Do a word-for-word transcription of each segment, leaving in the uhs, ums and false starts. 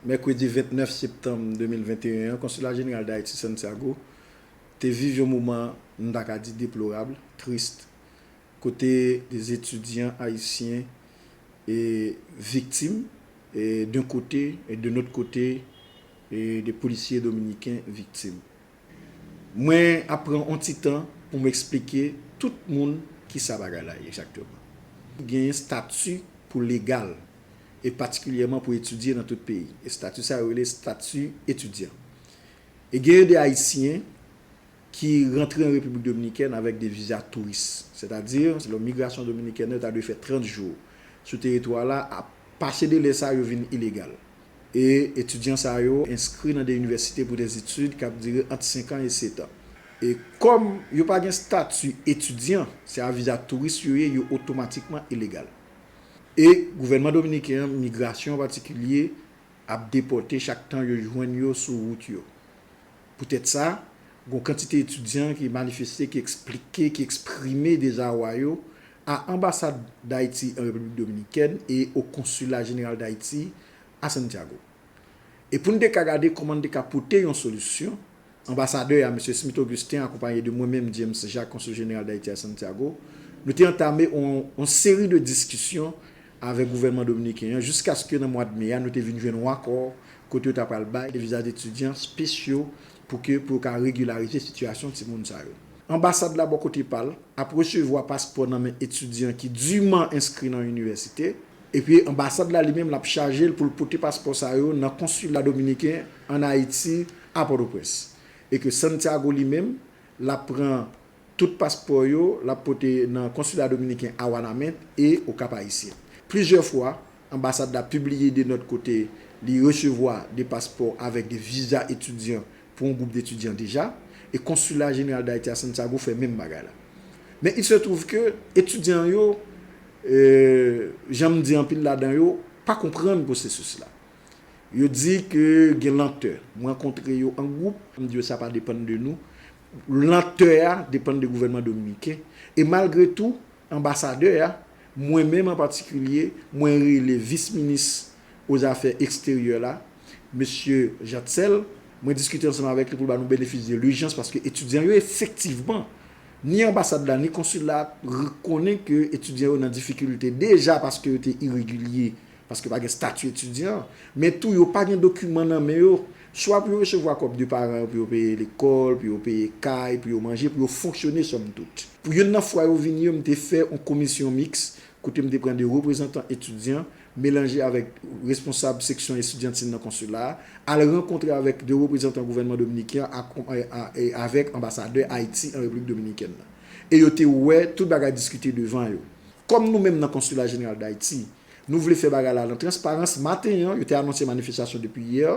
Mèkredi vennèf septanm de mil venteyen an, Konsila Jeneral d Ayiti Santiago te viv yon moman, m ta ka di, deplorab, tris, kote de etidyan ayisyen e viktim, e d'un kote, e de nòt kote, e de polisye dominiken viktim. Mwen ap pran yon ti tan pou m eksplike tout moun ki sa bagay la ye egzakteman. Genyen stati pou legal, e patikilyèman pou etidye nan tout peyi. E stati sa yo rele stati etidyan. E genyen de Ayisyen ki rantre an Repiblik Dominikèn avèk de viza touris. Sètadi, selon migrasyon dominikèn nan, yo ta dwe fè trant jou sou teritwa la, a pase delè sa, yo vin ilegal. E etidyan sa yo enskri nan de inivèsite pou dèzetid k ap dire ant senk an e sèt an. E kòm yo pa gen stati etidyan, se a viza touris yo ye, yo otomatikman ilegal. E gouvènman dominiken an, migrasyon an patikilye, ap depòte chak tan yo jwenn yo sou wout yo. Poutèt sa, gon kantite etidyan ki manifeste, ki eksplike, ki eksprime dezawa yo a anbasad d Ayiti an Repiblik Dominikèn e o Konsila Jeneral d Ayiti a Santiago. E pou n te ka gade kòman n te ka pote yon solisyon, anbasadè a, mesye Smith Augustin, akonpaye de mwen menm, James Jacques, Konsil Jeneral d Ayiti a Santiago, nou te antame yon, yon seri de diskisyon avèk gouvènman dominiken an, jiskaske nan mwa d me a, nou te vin jwenn yon akò kote yo ta pral bay de viza etidyan spesyal pou ke, pou yo ka regilarize sitiyasyon timoun sa yo. Anbasad la, bò kote pa l, ap resevwa paspò nan men etidyan ki diman enskri nan yon inivèsite, epi anbasad la li menm l ap chaje l pou l pote paspò sa yo nan konsila dominiken ann Ayiti, a Pòtoprens. E ke Santiago li menm, l ap pran tout paspò yo, l ap pote nan konsila dominiken a Wanament e o Kap Ayisyen. Plizyè fwa, anbasad la pibliye de nòt kote li resevwa de paspò avèk de viza etidyan pou yon gwoup de etidyan deja, e Konsila Jeneral d Ayiti a Santiago fè menm bagay la. Men il se trouve ke etidyan yo, e, jan m di, anpil ladan yo pa konprann pwosesis la. Yo di ke gen lantè. M rankontre yo an gwoup, m di yo sa pa depann de nou. Lantè a depann de gouvènman dominiken. E malgre tou, anbasadè a, mwen menm an patikilye, mwen rele vis minis o zafè eksteryè la, mesye Jatzel, mwen diskite ansanm avèk li pou l ba nou benefis de lijans, paske etidyan yo efektivman, ni anbasad la, ni konsila a rekonnen ke etidyan yo nan difikilte deja paske yo te iregilye, paske pa gen stati etidyan, men tou yo pa gen dokiman nan men yo, swa pou yo resevwa kòb de paran yo pou yo peye lekòl, pou yo peye kay, pou yo manje, pou yo fonksyone sòm tout. Pou youn nan fwa yo vini yo, m te fè yon komisyon miks kote m te pran de reprezantan etidyan melanje avèk responsab seksyon estidyantil nan konsila a, al rankontre avèk de reprezantan gouvènman dominiken an, a, a, e avèk anbasadè Ayiti an Repiblik Dominikèn nan. E yo te wè tout bagay diskite devan yo. Kòm nou menm nan Konsila Jeneral d Ayiti, nou vle fè bagay la nan transparans, maten an, yo te anonse manifestasyon depi yè,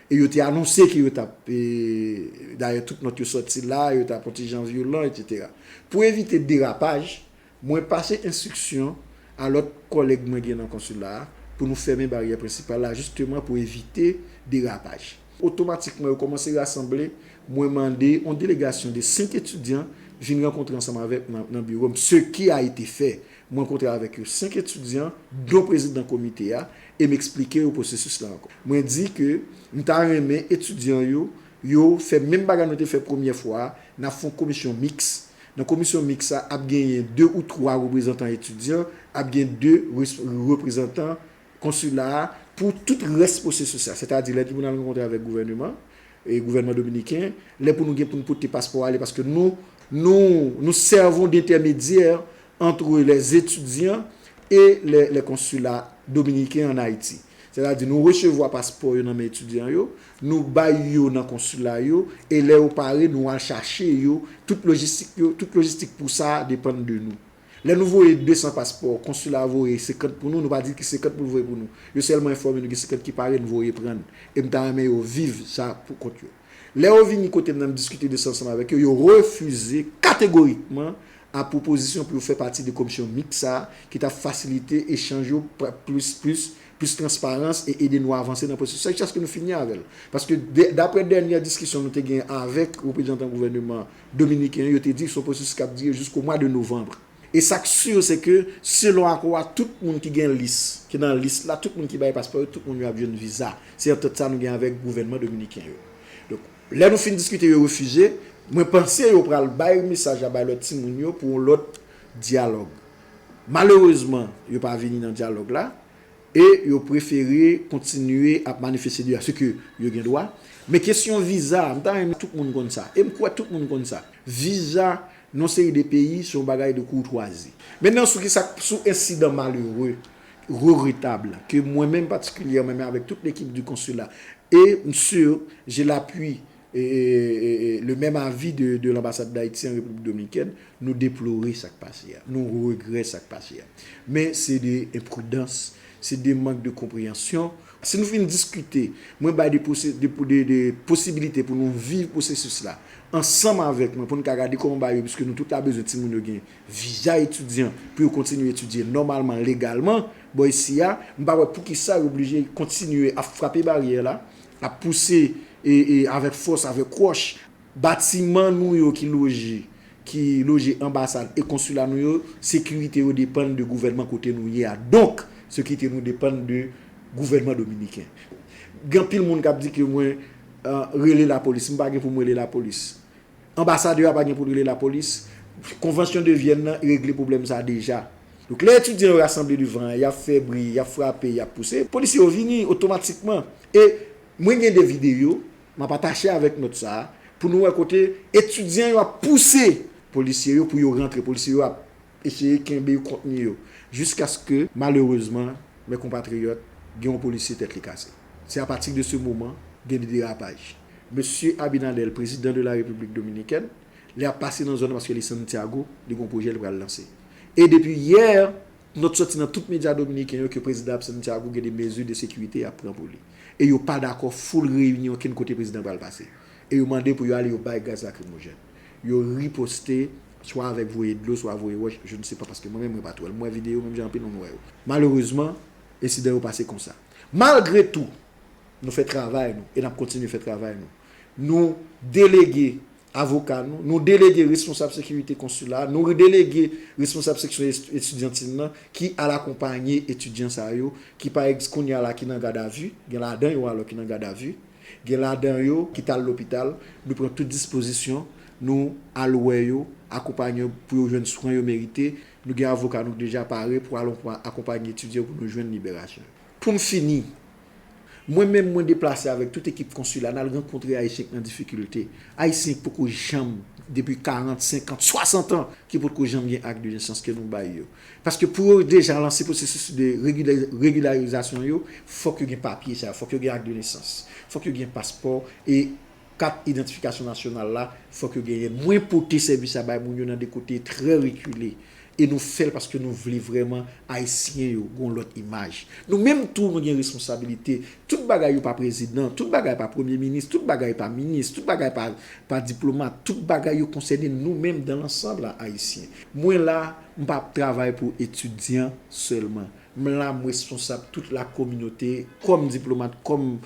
e yo te anonse ke yo t ap, e, dayè tout nòt yo sòti la, yo t ap yon ti jan vyolan, etsetera. Pou evite derapaj, mwen pase enstriksyon a lòt kòlèg mwen gen nan konsila a pou nou fèmen baryè prensipal la, jisteman pou evite derapaj. Otomatikman, yo kòmanse rasanble, mwen mande yon delegasyon de senk etidyan vin rankontre ansanm avèk m nan, nan biwo m, ce qui a été fait. Mwen rankontre avèk yo senk etidyan, dont prezidan komite a, e m eksplike yo pwosesis la ankò. Mwen di ke m ta renmen etidyan yo, yo fè menm bagay nou te fè premyè fwa a, n ap fè yon komisyon miks. Nan komisyon miks sa, ap genyen de ou twa reprezantan etidyan, ap gen de res-, reprezantan konsila a pou tout rès pwosesis la. Sètadi, lè pou n al rankontre avèk gouvèneman, e gouvènman dominiken, lè pou nou gen pou n pote paspò ale, paske nou, nou, nous servons d'intermédiaire entre les étudiants et les, les consulats dominicains en Haïti. Sètadi, nou resevwa paspò yo nan men etidyan yo, nou bay yo nan konsila yo, e lè yo pare, nou al chache yo, tout lojistik yo, tout lojistik pou sa a depann de nou. Lè nou voye de san paspò, konsila a voye senkant pou nou, nou pa di ki senkant pou l voye pou nou. Yo sèlman enfòme nou gen senkant ki pare, nou voye pran l. E m ta renmen yo viv sa pou kont yo. Lè yo vini kote m nan, m diskite de sa ansanm avèk yo, yo refize kategorikman a pwopozisyon pou yo fè pati de komisyon miks sa a, ki t ap fasilite echanj yo, plis, plis, plis transparans e ede nou avanse nan pwosesis la jiskaske nou fini avè l. Paske de, daprè dènyè diskisyon nou te gen avèk reprezantan gouvèneman dominiken an, yo te di se yon pwosesis k ap dire jisko mwa de novanm. E sa k si, se ke selon akò a, tout moun ki gen lis, ki nan lis la, tout moun ki bay paspò yo, tout moun yo ap jwenn viza. Se antant sa nou gen avèk gouvènman dominiken yo. Donk, lè nou fin diskite, yo refize, mwen panse yo pral bay mesaj la bay lòt timoun yo pou yon lòt dyalòg. Malerezman, yo pa vini nan dyalòg la. E yo prefere kontinye ap manifeste de se ke yo gen dwa. Men kesyon viza, m ta renmen tout moun konn sa. E m kwè tout moun konn sa. Viza nan seri de peyi se yon bagay de koutwazi. Mentnan, sou ki sa, sou ensidan malere, regretab, ke mwen menm patikilyèman, men avèk tout lekip di konsila, e m si, j'ai l'appui e, e, e, e, le menm avi de, de l'anbasad d'Ayiti an Repiblik Dominikèn, nou deplore sa k pase a, nou regrè sa k pase a. Men se de enpridans, se de mank de konpreyansyon. Si nou fin diskite, mwen bay de, pose- de, de, de posibilite pou nou viv pwosesis la ansanm avèk mwen, pou nou ka gade kòman bagay yo, piske nou tout la bezwen timoun yo gen viza etidyan pou yo kontinye etidye nòmalman, legalman, bò isi a, m pa wè poukisa yo oblije kontinye ap frape baryè la, ap pouse e, e avèk fòs, avèk wòch. Batiman nou yo ki loje, ki loje anbasad e konsila nou yo, sekirite yo depann de gouvènman kote nou ye a. Donk, sekirite nou depann de gouvènman dominiken. Gen anpil moun k ap di ke mwen, euh, rele lapolis. M pa gen pou m rele lapolis. Anbasadè a pa gen pou l rele lapolis. Konvansyon de Vyèn nan regle pwoblèm sa a deja. Donk, lè etidyan yo rasanble devan an, y ap fè bri, y ap frape, y ap pouse, polisye yo vini otomatikman. E mwen gen de videyo, m ap atache avèk nòt sa a, pou nou wè kote etidyan yo ap pouse polisye yo pou yo rantre. Polisye yo ap eseye kenbe yo, kontni yo, jiskaske, malerezman, mes compatriotes, gen yon polisye tèt li kase. Se apati de se moman, gen de derapaj. Mesye Abinader, prezidan de la Repiblik Dominikèn, li ap pase nan zòn nan paske li Santiago, li gen yon pwojè li pral lanse. E depi yè, nòt sòti nan tout medya dominiken yo ke prezidan ap Santiago gen de mezi de sekirite y ap pran pou li. E yo pa dakò foul reyini okenn kote prezidan pral pase. E yo mande pou yo ale, yo bay gaz lakrimojèn. Yo riposte, swa avèk voye dlo, swa voye wòch, je ne sais pas, paske mwen menm mwen pa t wè l. Mwen wè videyo, menm jan anpil moun wè yo. Malerezman, ensidan yo pase konsa. Malgre tou, nou fè travay nou e n ap kontinye fè travay nou. Nou delege avoka nou, nou delege responsab sekirite konsila, nou delege responsab seksyon es- etidyantin nan ki al akonpanye etidyan sa yo, ki pa egz- kounye a la ki nan gadavi, gen ladan yo alò ki nan gadavi, gen ladan yo ki t al lopital, nou pran tout dispozisyon, nou al wè yo, akonpanye yo pou yo jwenn swen yo merite, nou gen avoka nou ki deja pare pou al akonpanye etidyan yo pou nou jwenn liberasyon yo. Pou m fini, mwen menm mwen deplase avèk tout ekip konsila, n al rankontre Ayisyen k nan difikilte. Ayisyen k poko janm, depi karant, senkant, swasant an, ki potko janm gen ak de nesans ke nou bay yo. Paske pou yo deja lanse pwosesis de regila- regilarizasyon yo, fòk yo gen papye sa, fòk yo gen ak de nesans, fòk yo gen paspò e kat idantifikasyon nasyonal la, fòk yo genyen. Mwen pote sèvis sa bay moun yo nan de kote trè rekile. E nou fè l paske nou vle vrèman Ayisyen yo gen yon lòt imaj. Nou menm tou, nou gen responsabilite. Tout bagay yo pa prezidan, tout bagay pa premye minis, tout bagay pa minis, tout bagay pa, pa diplomat, tout bagay yo konsène nou menm dans l'ensemble a Ayisyen. Mwen la, m pa ap travay pou etidyan sèlman. M la, m responsab tout la kominote, kòm diplomat, kòm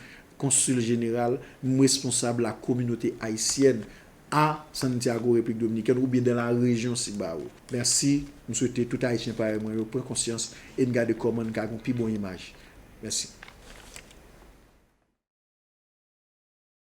konsil jeneral, m responsab la kominote ayisyèn a Santiago, Repiblik Dominikèn, oubyen dans la région Cibao. Mèsi, m swete tout Ayisyen parèy mwen yo pran konsyans e n gade kòman n ka gen yon pi bon imaj. Mèsi.